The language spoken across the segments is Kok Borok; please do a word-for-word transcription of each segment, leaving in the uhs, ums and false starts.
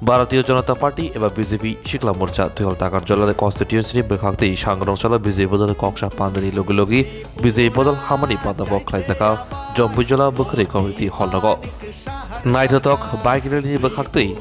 Bharatiya Janata Party eba B J P Sikla Morcha Tuiholtakan Jolare constituency ni bwkhaktwi Sangrong Salo Bijay Bodol ni koksa pandani logi logi Bijay Bodol hamani panda bo khlaijaka Jompuijola Bwkhwrwi Community Hall rogo. Naithothok bike rally ni bwkhaktwi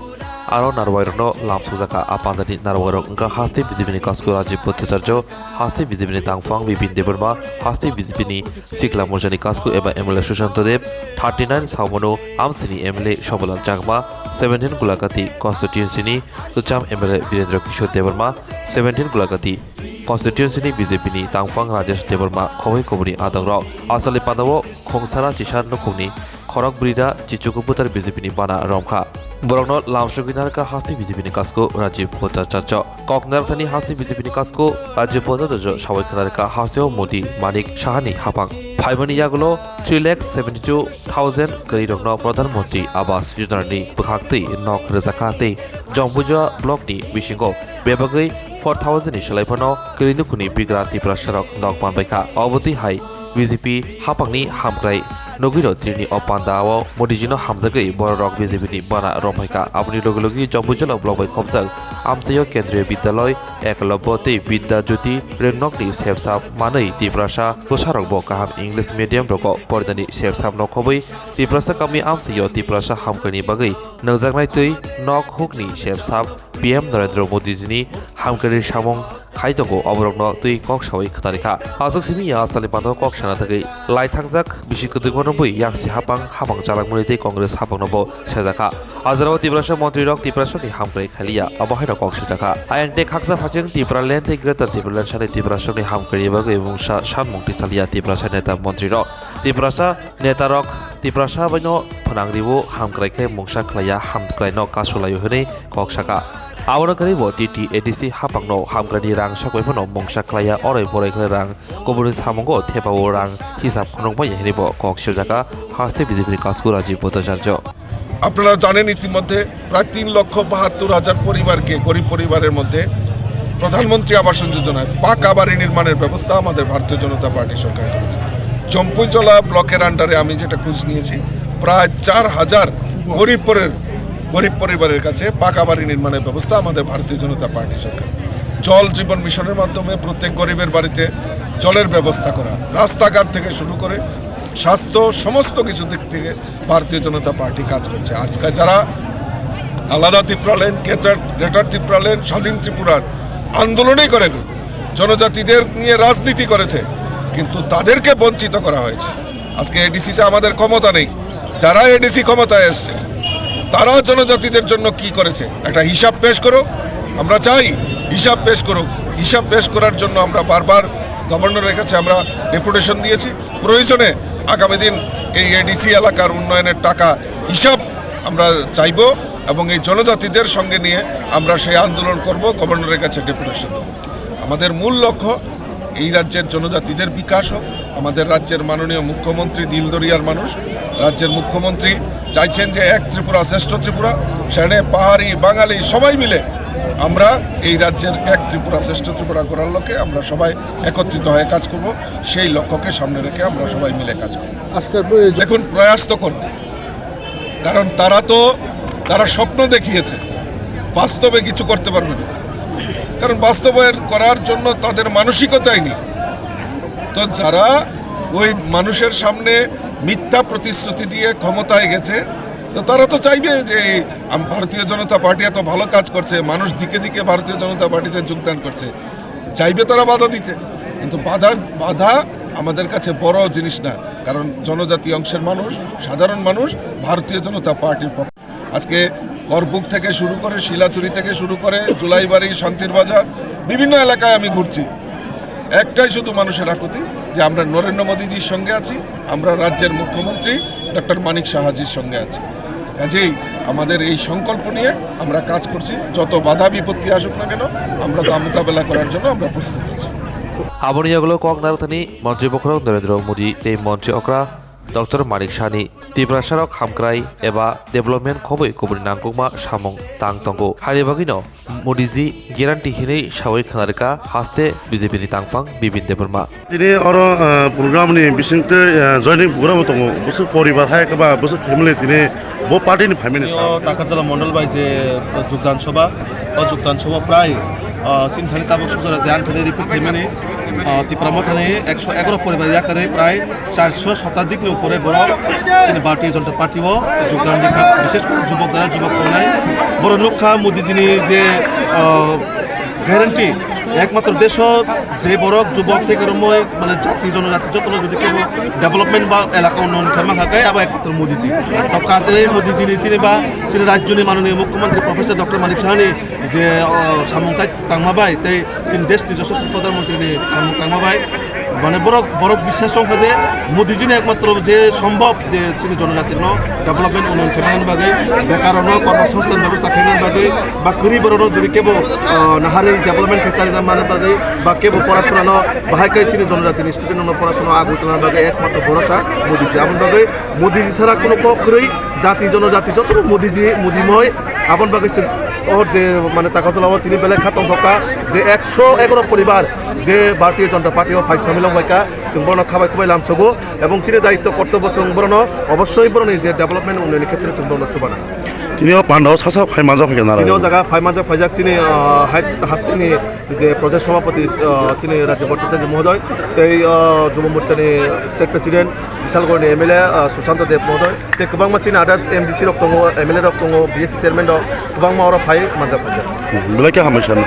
aro narwai rokno lamsokjaka. A pandani narwai rok wngkha haste B J P ni Kasku Rajiv Bhattacharya, haste B J P ni tangphang Bipin Debbarma, haste B J P ni Sikla Morcha ni Kasku eba M L A Sushanta Deb, thirty nine Saumano Amsini M L A Sobalal Chakma, seventeen Gulagati constituency ni Kwcham M L A Birendra Kishore Debbarma, seventeen Gulagati constituency ni B J P ni tangphang Rajesh Debbarma khobwi kubuni adongrok. Asali pandao Khongsara Chisar nukhungni khorok brida chichuku butar B J P ni bana romkha. Borokno lamsogwi narwkha haste B J P ni Kasku Rajiv Bhattacharya. Kok narwkthani haste B J P ni Kasku Rajiv Bhattacharya sawi khwnarwkha hasteo Modi Manik Sahani hapang. Phaimani yagulo three lakh seventy two thousand kwrwirokno Pradhan Mantri Awas Yojana ni bwkhaktwi nok rwjakha tei Jompuijola block ni bisingo bebagwi four thousand ni swlai phano kwrwi nukhungni bigra Tiprasarok nok manbaikha. Obotwi hai B J P hapangni hamkrai nugwiro tini o pandao Modijino hamjagwi bororok B J P ni bana romphaikha. Aboni logi logi Jompuijola block bai khopjak amchaio Kendriya Bidyaloi, Ekalobya tei Bidya Jyoti ringnokni sepsap manwi Tiprasa bwsarokbo kaham English medium rogo porinani sepsap nokhobwi Tiprasa kami amchaio Tiprasa hamkraini bagwi nangjaknai twi nok hukni sepsap P M Narendra Modijini hamkrai samung khai tongo, oborokno twi kok sawi khwtari kha. Aswk simi ya salni pando kok sana thagwi lai thangjak bisi kwdwkma nungwi yaksi hapang hapang chalakmani tei Congress hapangno bo sejakha. Ajarao Tiprasa montrirok Tiprasani hamkrai khaliya, abo haino kok sijakha. Ayang tei khaksa phaching Tipraland tei Greater Tipraland sani Tiprasani hamkraini bagwi mungsa sanmung tisaliya Tiprasa neta montrirok. Tiprasa netarok Tiprasa baino phwnang riwo hamkrai khe mungsa khlaiya, hamkraino kasulaio hwnwi kok saka. Abono kwrwi bo T T A D C hapangno hamkraini rang sokbai phano mungsa khlaiya, oroi boroi khe rang kubuni samungo thepao rang hisab khunukmaya hwnwi bo kok siljaka haste B J P ni Kasku Rajiv Bhattacharya. আপনারা জানেন, ইতিমধ্যে প্রায় তিন লক্ষ বাহাত্তর হাজার পরিবারকে, গরিব পরিবারের মধ্যে প্রধানমন্ত্রী আবাস যোজনায় পাকা বাড়ি নির্মাণের ব্যবস্থা আমাদের ভারতীয় জনতা পার্টি সরকার করেছে। জম্পুইজলা ব্লকের আন্ডারে আমি যেটা খোঁজ নিয়েছি, প্রায় চার হাজার গরিব পরের, গরিব পরিবারের কাছে পাকা বাড়ি নির্মাণের ব্যবস্থা আমাদের ভারতীয় জনতা পার্টি সরকার। জল জীবন মিশনের মাধ্যমে প্রত্যেক গরিবের বাড়িতে জলের ব্যবস্থা করা, রাস্তাঘাট থেকে শুরু করে স্বাস্থ্য, সমস্ত কিছু দিক থেকে ভারতীয় জনতা পার্টি কাজ করছে। আজকে যারা আলাদা ত্রিপুরাল্যান্ড, গ্রেটার, গ্রেটার ত্রিপুরাল্যান্ড, স্বাধীন ত্রিপুরার আন্দোলনই করে গেল, জনজাতিদের নিয়ে রাজনীতি করেছে, কিন্তু তাদেরকে বঞ্চিত করা হয়েছে। আজকে এডিসিতে আমাদের ক্ষমতা নেই, যারা এডিসি ক্ষমতায় এসছে, তারা জনজাতিদের জন্য কি করেছে, একটা হিসাব পেশ করুক। আমরা চাই হিসাব পেশ করুক। হিসাব পেশ করার জন্য আমরা বারবার গভর্নরের কাছে আমরা ডেপুটেশন দিয়েছি। প্রয়োজনে আগামী দিন এই এডিসি এলাকার উন্নয়নের টাকা হিসাব আমরা চাইব এবং এই জনজাতিদের সঙ্গে নিয়ে আমরা সেই আন্দোলন করব, গভর্নরের কাছে ডেপুটেশন দেব। আমাদের মূল লক্ষ্য এই রাজ্যের জনজাতিদের বিকাশ হোক। আমাদের রাজ্যের মাননীয় মুখ্যমন্ত্রী দিলদরিয়ার মানুষ, রাজ্যের মুখ্যমন্ত্রী চাইছেন যে এক ত্রিপুরা শ্রেষ্ঠ ত্রিপুরা, সেখানে পাহাড়ি, বাঙালি সবাই মিলে আমরা এই রাজ্যের এক ত্রিপুরা শ্রেষ্ঠ ত্রিপুরা করার লক্ষ্যে আমরা সবাই একত্রিত হয়ে কাজ করব। সেই লক্ষ্যকে সামনে রেখে আমরা সবাই মিলে কাজ করব। আজকের এই যে দেখুন, প্রয়াস তো করবে, কারণ তারা তো, তারা স্বপ্ন দেখিয়েছে, বাস্তবে কিছু করতে পারবে না, কারণ বাস্তবায়ন করার জন্য তাদের মানসিকতাই নেই। তো যারা ওই মানুষের সামনে মিথ্যা প্রতিশ্রুতি দিয়ে ক্ষমতায় গেছে, তো তারা তো চাইবে যে এই আম-, ভারতীয় জনতা পার্টি এত ভালো কাজ করছে, মানুষ দিকে দিকে ভারতীয় জনতা পার্টিতে যোগদান করছে, চাইবে তারা বাধা দিতে। কিন্তু বাধার, বাধা আমাদের কাছে বড় জিনিস না, কারণ জনজাতি অংশের মানুষ, সাধারণ মানুষ ভারতীয় জনতা পার্টির পক্ষে। আজকে করবুক থেকে শুরু করে, শিলাচুরি থেকে শুরু করে, জুলাইবাড়ি, শান্তির বাজার, বিভিন্ন এলাকায় আমি ঘুরছি। একটাই শুধু মানুষের আকুতি যে আমরা নরেন্দ্র মোদীজির সঙ্গে আছি, আমরা রাজ্যের মুখ্যমন্ত্রী ডক্টর মানিক সাহাজির সঙ্গে আছি। কাজেই আমাদের এই সংকল্প নিয়ে আমরা কাজ করছি। যত বাধা বিপত্তি আসুক না কেন, আমরা তা মোকাবেলা করার জন্য আমরা প্রস্তুত আছি। Aboni yagulo kok narwkthani Montri Bokhorok Narendra Modi tei Montri Okra Doctor Manik Sahni Tiprasarok hamkrai eba development khobwi kubuni nangkukma samung tang tongo. Haini bagwino Modiji guarantee hinwi sawi khwnarwkha haste B J P ni tangphang Bipin Debbarma. Tini oro, ah, program ni bisingtwi, ah, joining program tongo. Bwswk poribar hai khe ba bwswk family tini Bo party ni phaimani Yo, sa. Takarjala Mondol bai je, uh, Jogdan Sabha, o Jogdan Sabha prai, uh, chini thani tabuk sujara je ani thani report phaimani, uh, Tipra Mothani ekso egaroh poribar yakarwi prai charso sotadik ni upore borok chini Bharatiya Janata Party o Jogdan rikha, bishesh kore jubok jara jubok tongnai. Borok nukha Modi ji ni je, uh, guarantee, ekmatro desho je borok jubok theke romoi, mane jati jonojati jotono jodi kebo development ba elaka unnoyon khe mankha khe abo ekmatro Modi ji. To kaje Modi ji ni chini ba chini rajyo ni manoniyo Mukhyamantri Professor Doctor Manik Saha ni je, o, samung chai tangma bai tei chini desh ni joshoswar Pradhan Mantri ni samung tangma bai, mane borok, borok biswas tongkha je Modi ji ni ekmatro je sombhob je chini jonojati no development unnoyon khaina bagwi, bekar no kormo songsthan bebostha khaina bagwi, ba kwrwi borok no jodi kebo, ah, naharwi development khe charina mani bagwi, ba kebo porasona no bahai khe chini jonojati ni student no porasona agwi tongna bagwi ekmatro borosa Modi ji. Aboni bagwi Modi ji sara kuno kok kwrwi, jati jonojati joto Modi ji, Modi moi. Aboni bagwi chwng o je mane Takarjala o tini belai kha tongthokha je ekso egaroh poribar je Bharatiya Janata Party o phai samilong bai kha, chwng bono khabai khubai lamsogo. Ebong chini daitto kortobbo chwng borokno obossoi borokni je development unnoyonni khetre chwng borokno chubana. Tini o pandao sasa phai manjak phai nara. Tini o jaga phai manjak phaijak chini, ah, hais-, hasteni je Pradesh Sabhapati, ah, chini Rajib Bhattacharya Mohodoy, tei, ah, Jubo Morchani State President Bishalgarhni M L A, ah, Sushanta Deb Mohodoy, tei kwbangma chini others M D C rok tongo, M L A rok tongo, B S C chairman rok kwbangma oro phai manjak phaijak. Belai khe hambai sano.